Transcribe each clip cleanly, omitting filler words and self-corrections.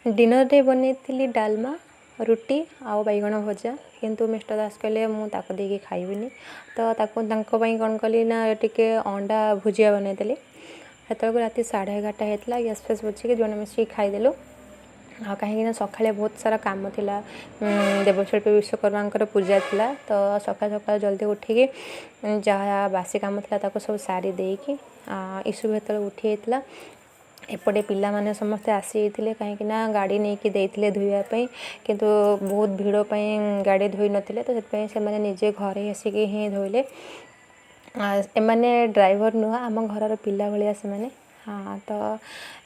ଡିନର୍ରେ ବନେଇଥିଲି ଡାଲମା, ରୁଟି ଆଉ ବାଇଗଣ ଭଜା। କିନ୍ତୁ ମିଷ୍ଟର ଦାସ କହିଲେ ମୁଁ ତାକୁ ଦେଇକି ଖାଇବିନି। ତ ତାକୁ ତାଙ୍କ ପାଇଁ କ'ଣ କଲି ନା ଟିକେ ଅଣ୍ଡା ଭୁଜିଆ ବନେଇଦେଲି। ସେତେବେଳକୁ ରାତି 11:30 ହେଇଥିଲା। ଗ୍ୟାସ୍ ଫ୍ୟାସ୍ ପୋଛିକି ଜଣେ ମିଶିକି ଖାଇଦେଲୁ। ଆଉ କାହିଁକିନା ସକାଳେ ବହୁତ ସାରା କାମ ଥିଲା, ଦେବଶିଳ୍ପୀ ବିଶ୍ୱକର୍ମାଙ୍କର ପୂଜା ଥିଲା। ତ ସକାଳୁ ସକାଳୁ ଜଲ୍ଦି ଉଠିକି ଯାହା ବାସି କାମ ଥିଲା ତାକୁ ସବୁ ସାରି ଦେଇକି, ଇସୁ ସେତେବେଳେ ଉଠି ଯାଇଥିଲା। ଏପଟେ ପିଲାମାନେ ସମସ୍ତେ ଆସିଯାଇଥିଲେ, କାହିଁକିନା ଗାଡ଼ି ନେଇକି ଦେଇଥିଲେ ଧୋଇବା ପାଇଁ, କିନ୍ତୁ ବହୁତ ଭିଡ଼ ପାଇଁ ଗାଡ଼ି ଧୋଇ ନଥିଲେ। ତ ସେଥିପାଇଁ ସେମାନେ ନିଜେ ଘରେ ଆସିକି ହିଁ ଧୋଇଲେ। ଏମାନେ ଡ୍ରାଇଭର ନୁହଁ, ଆମ ଘରର ପିଲା ଭଳିଆ ସେମାନେ। ହଁ, ତ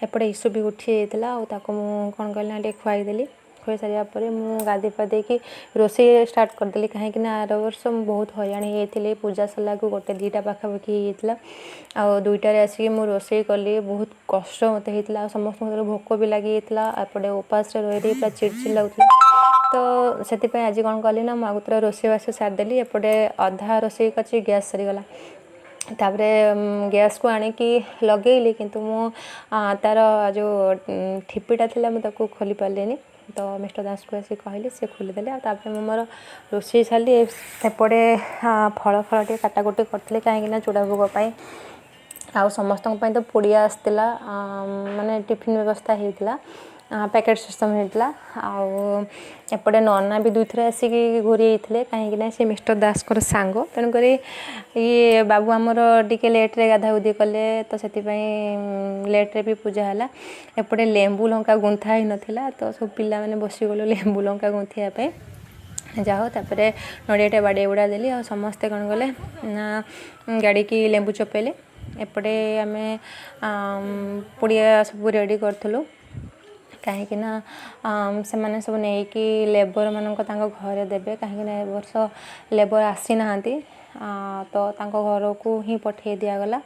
ଏପଟେ ଇସୁ ବି ଉଠି ଯାଇଥିଲା ଆଉ ତାକୁ ମୁଁ କ'ଣ କଲି ନା ଟିକେ ଖୁଆଇଦେଲି। ଖୁଆଇ ସାରିବା ପରେ ମୁଁ ଗାଧୋଇ ପାଧେଇକି ରୋଷେଇ ଷ୍ଟାର୍ଟ କରିଦେଲି, କାହିଁକିନା ଆର ବର୍ଷ ମୁଁ ବହୁତ ହଇରାଣ ହେଇଯାଇଥିଲି। ପୂଜା ସରିଲାକୁ ଗୋଟେ ଦୁଇଟା ପାଖାପାଖି ହେଇଯାଇଥିଲା ଆଉ 2ଟାରେ ଆସିକି ମୁଁ ରୋଷେଇ କଲି। ବହୁତ କଷ୍ଟ ମୋତେ ହେଇଥିଲା ଆଉ ସମସ୍ତଙ୍କୁ ଭୋକ ବି ଲାଗିଯାଇଥିଲା। ଏପଟେ ଉପାସରେ ରହି ରହି ପୁରା ଚିଡ଼ଚିଡ଼ ଲାଗୁଥିଲା। ତ ସେଥିପାଇଁ ଆଜି କ'ଣ କଲି ନା ମୁଁ ଆଗତୁରା ରୋଷେଇବାସ ସାରିଦେଲି। ଏପଟେ ଅଧା ରୋଷେଇ କରିଛି, ଗ୍ୟାସ୍ ସରିଗଲା। ତାପରେ ଗ୍ୟାସ୍କୁ ଆଣିକି ଲଗେଇଲି, କିନ୍ତୁ ମୁଁ ତା'ର ଯେଉଁ ଠିପିଟା ଥିଲା ମୁଁ ତାକୁ ଖୋଲି ପାରିଲିନି। ତ ମିଷ୍ଟର ଦାସକୁ ଆସିକି କହିଲି, ସେ ଖୋଲିଦେଲେ। ଆଉ ତାପରେ ମୁଁ ମୋର ରୋଷେଇ ସାରିଲି। ଏପଟେ ଫଳ ଫଳ ଟିକେ କାଟାକୁଟି କରିଥିଲି, କାହିଁକିନା ଚୂଡ଼ା ଭୋଗ ପାଇଁ ଆଉ ସମସ୍ତଙ୍କ ପାଇଁ ତ ପୁଡ଼ିଆ ଆସିଥିଲା, ମାନେ ଟିଫିନ୍ ବ୍ୟବସ୍ଥା ହେଇଥିଲା, ପ୍ୟାକେଟ୍ ସିଷ୍ଟମ୍ ହେଇଥିଲା। ଆଉ ଏପଟେ ନନା ବି ଦୁଇଥର ଆସିକି ଘୂରି ଯାଇଥିଲେ, କାହିଁକିନା ସେ ମିଷ୍ଟର ଦାସଙ୍କର ସାଙ୍ଗ। ତେଣୁକରି ଇଏ ବାବୁ ଆମର ଟିକେ ଲେଟ୍ରେ ଗାଧା ଗୁଧି କଲେ, ତ ସେଥିପାଇଁ ଲେଟ୍ରେ ବି ପୂଜା ହେଲା। ଏପଟେ ଲେମ୍ବୁ ଲଙ୍କା ଗୁନ୍ଥା ହେଇନଥିଲା, ତ ସବୁ ପିଲାମାନେ ବସିଗଲୁ ଲେମ୍ବୁ ଲଙ୍କା ଗୁନ୍ଥିବା ପାଇଁ। ଯାହା ହଉ, ତାପରେ ନଡ଼ିଆଟା ବାଡ଼େଇ ବୁଡ଼ା ଦେଲି ଆଉ ସମସ୍ତେ କ'ଣ କଲେ ନା ଗାଡ଼ିକି ଲେମ୍ବୁ ଚପେଇଲେ। ଏପଟେ ଆମେ ପୁଡ଼ିଆ ସବୁ ରେଡ଼ି କରିଥିଲୁ, କାହିଁକିନା ସେମାନେ ସବୁ ନେଇକି ଲେବରମାନଙ୍କ ତାଙ୍କ ଘରେ ଦେବେ, କାହିଁକିନା ଏ ବର୍ଷ ଲେବର ଆସିନାହାନ୍ତି। ତ ତାଙ୍କ ଘରକୁ ହିଁ ପଠାଇ ଦିଆଗଲା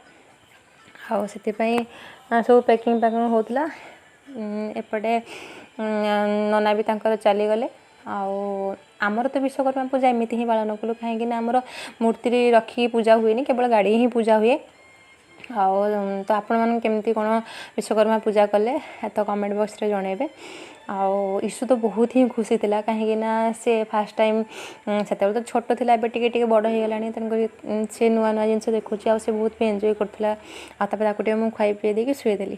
ଆଉ ସେଥିପାଇଁ ସବୁ ପ୍ୟାକିଂ ପ୍ୟାକିଂ ହେଉଥିଲା। ଏପଟେ ନନା ବି ତାଙ୍କର ଚାଲିଗଲେ। ଆଉ ଆମର ତ ବିଶ୍ୱକର୍ମା ପୂଜା ଏମିତି ହିଁ ପାଳନ କଲୁ, କାହିଁକିନା ଆମର ମୂର୍ତ୍ତି ରଖିକି ପୂଜା ହୁଏନି, କେବଳ ଗାଡ଼ି ହିଁ ପୂଜା ହୁଏ। ଆଉ ତ ଆପଣମାନେ କେମିତି କ'ଣ ବିଶ୍ୱକର୍ମା ପୂଜା କଲେ ତ କମେଣ୍ଟ ବକ୍ସରେ ଜଣାଇବେ। ଆଉ ଇସୁ ତ ବହୁତ ହିଁ ଖୁସି ଥିଲା, କାହିଁକିନା ସେ ଫାର୍ଷ୍ଟ ଟାଇମ୍, ସେତେବେଳେ ତ ଛୋଟ ଥିଲା, ଏବେ ଟିକେ ଟିକେ ବଡ଼ ହେଇଗଲାଣି। ତେଣୁକରି ସେ ନୂଆ ନୂଆ ଜିନିଷ ଦେଖୁଛି ଆଉ ସେ ବହୁତ ବି ଏନ୍ଜୟ କରୁଥିଲା। ଆଉ ତାପରେ ତାକୁ ଟିକେ ମୁଁ ଖୁଆଇ ପିଆଇ ଦେଇକି ଶୁଆଇଦେଲି।